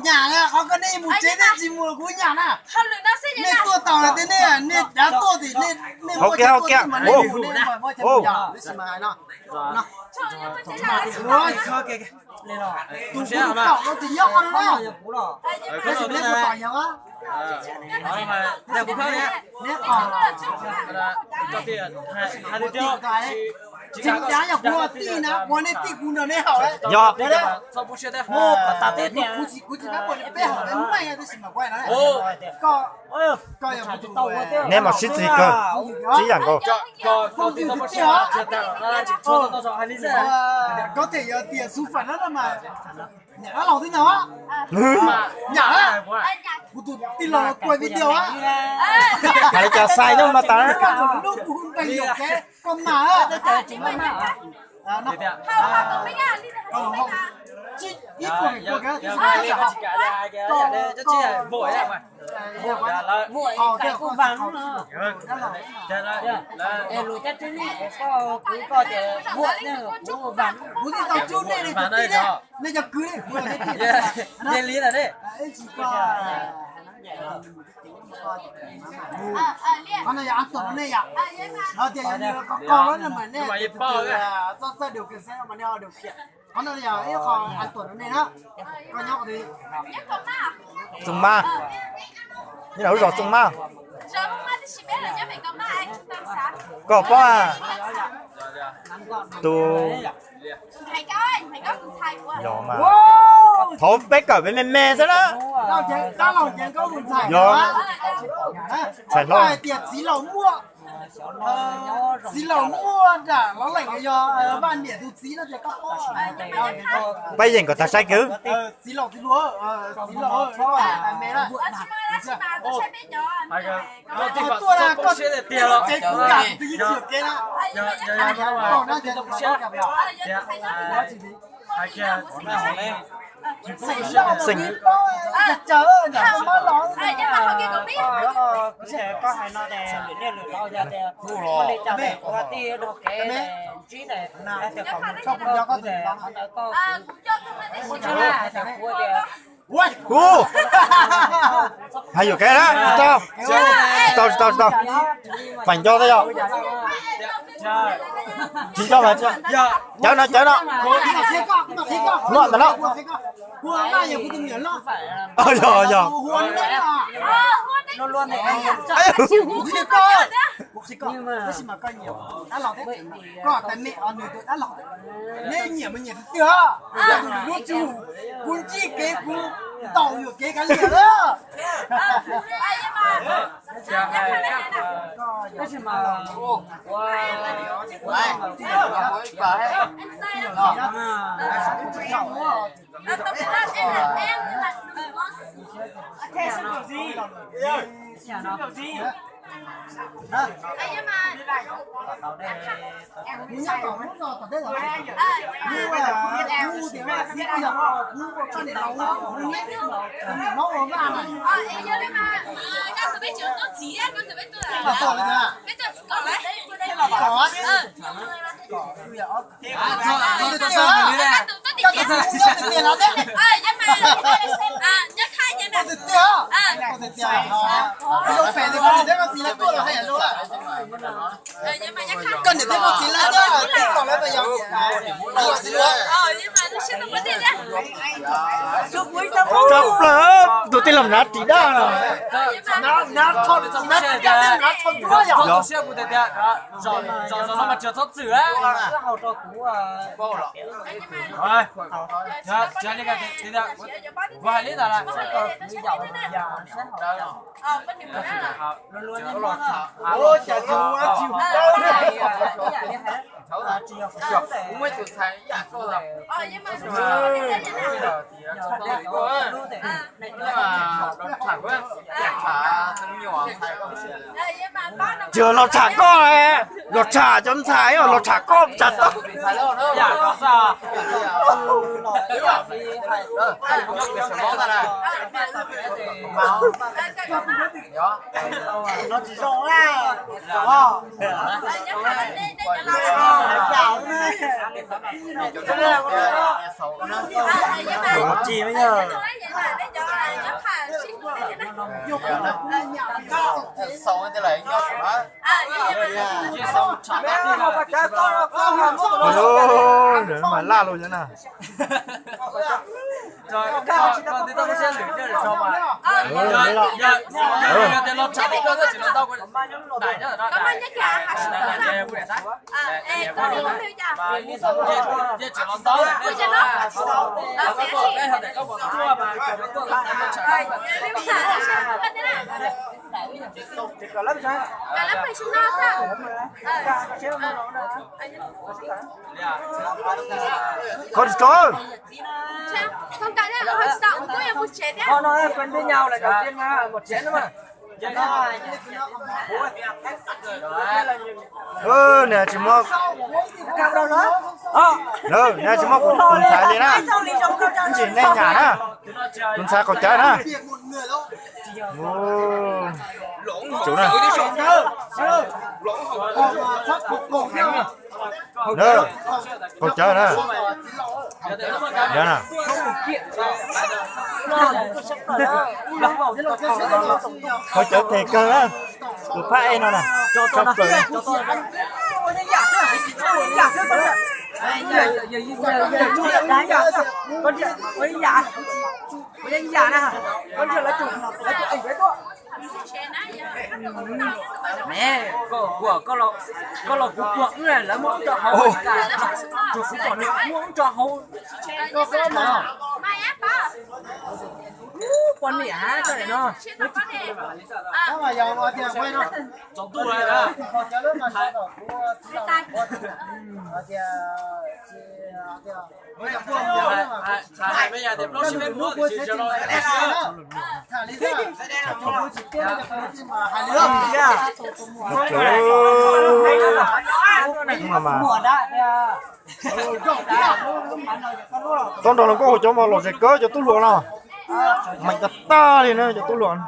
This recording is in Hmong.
Nyam na, qhov ko nej mus tsev nej tsis mus los kuv nyam na. Nej tuaj tau los tias nej, nej dav tuaj tim nej, nej muaj chaw tuaj mas nej mus, nej muaj chaw mus yog, tab sis mas hais no. Tus kuv tus kaum no tsis nyob qhov no na. Tab sis nej puas tom yog a? Neb qos. Tsis cav yog kuv ua tij na, ua nej tij kuv nrog nej haus. Yog. Kuv tsis pab pom peb haus peb meej tab sis mas kuv hais no. Koj, koj yog kuv tus. Neb mas sib txig kawg, txib yam nkaus. Koj tus tus tij os. Có thể yog tias xu phản đó mà. Niam dab laug twb ntag. Niam, kuv tus tij laug quay video á. Hais li cas sai nyob mas tas. Lub kuv npee yuam kev koj mas. Ib puas kev, ib puas kev. Kuv twb tau cub nej li tus tij ne, nej cov kwv li. Qhov no yog an tuam rau nej yom. Lawv tias yog nws qhov qog lawm no mas nej tus tus txoj txawj điều khiển xe mas nej ho điều khiển. Qhov no yog ib qho an tuam rau nej na. Koj nyob qhov twg? Txoos Mab. Nyob lub zos Txoos Mab. Koj paub tus, yog mas, thaum peb kawm peb me me xwb na. Yog, ntxhais hlob. Txiv laus muaj nram lov leem yog Vaj Niam tus txiv no ces koj paub. Peb yeem kom tag saib kwv. Txiv laus, txiv laus, txiv laus, me na. Tuaj na, koj tsev kuv nram twb ywm kev na. Koj hais no ces lwm niaj lwm laus yog tias ua tij ua kev ntsib tias kom mus txog kuv cov koj tus no, kuv tsis hais tias kuv tias, kuv hais yuam kev na, tsis tau, tsis tau, tsis tau, tsis tau. Feem nco tej yog, tsis nco mas cawv no, cawv no, no ntawm no. Yog, yog. Koj tais me os, nws tus dab laug, neb nyiam mas nyiam tus twg os, yog tus nws lub tsuj, kuv ntsib kev kuv ntaus yuam kev kav liam lawm. Tab sis mas Koj niam thiab koj txiv lawv thiab txiv kom lawv yog. Tso plaws, tus tij laug hnav ris daj no. Kuv hais li ntawd lawm. Tsis los tham koj, Los tsham cov ntxhais os, los tsham koj tsham tau. Mas laj los na. Koj tsis tau. Nws tsis muab, nws tsis muab kuv tus ntxhais li na. Ntsis nej nyam na, tus ntxhais qaum cawv na. Tsum na. Qaum cawv na. Qaum cawv tes kawg na. Tus phab ej no na. Tso plaws. Koj los kuv puag wb lawv muab wb rau hauv, tsuas kuv pom nws muab wb rau hauv. Poj niam no, Tau nrog hluas nkauj hauv cov mas lom zem kawg cov tub hluas no. Meem tag tag li na cov tub hluas.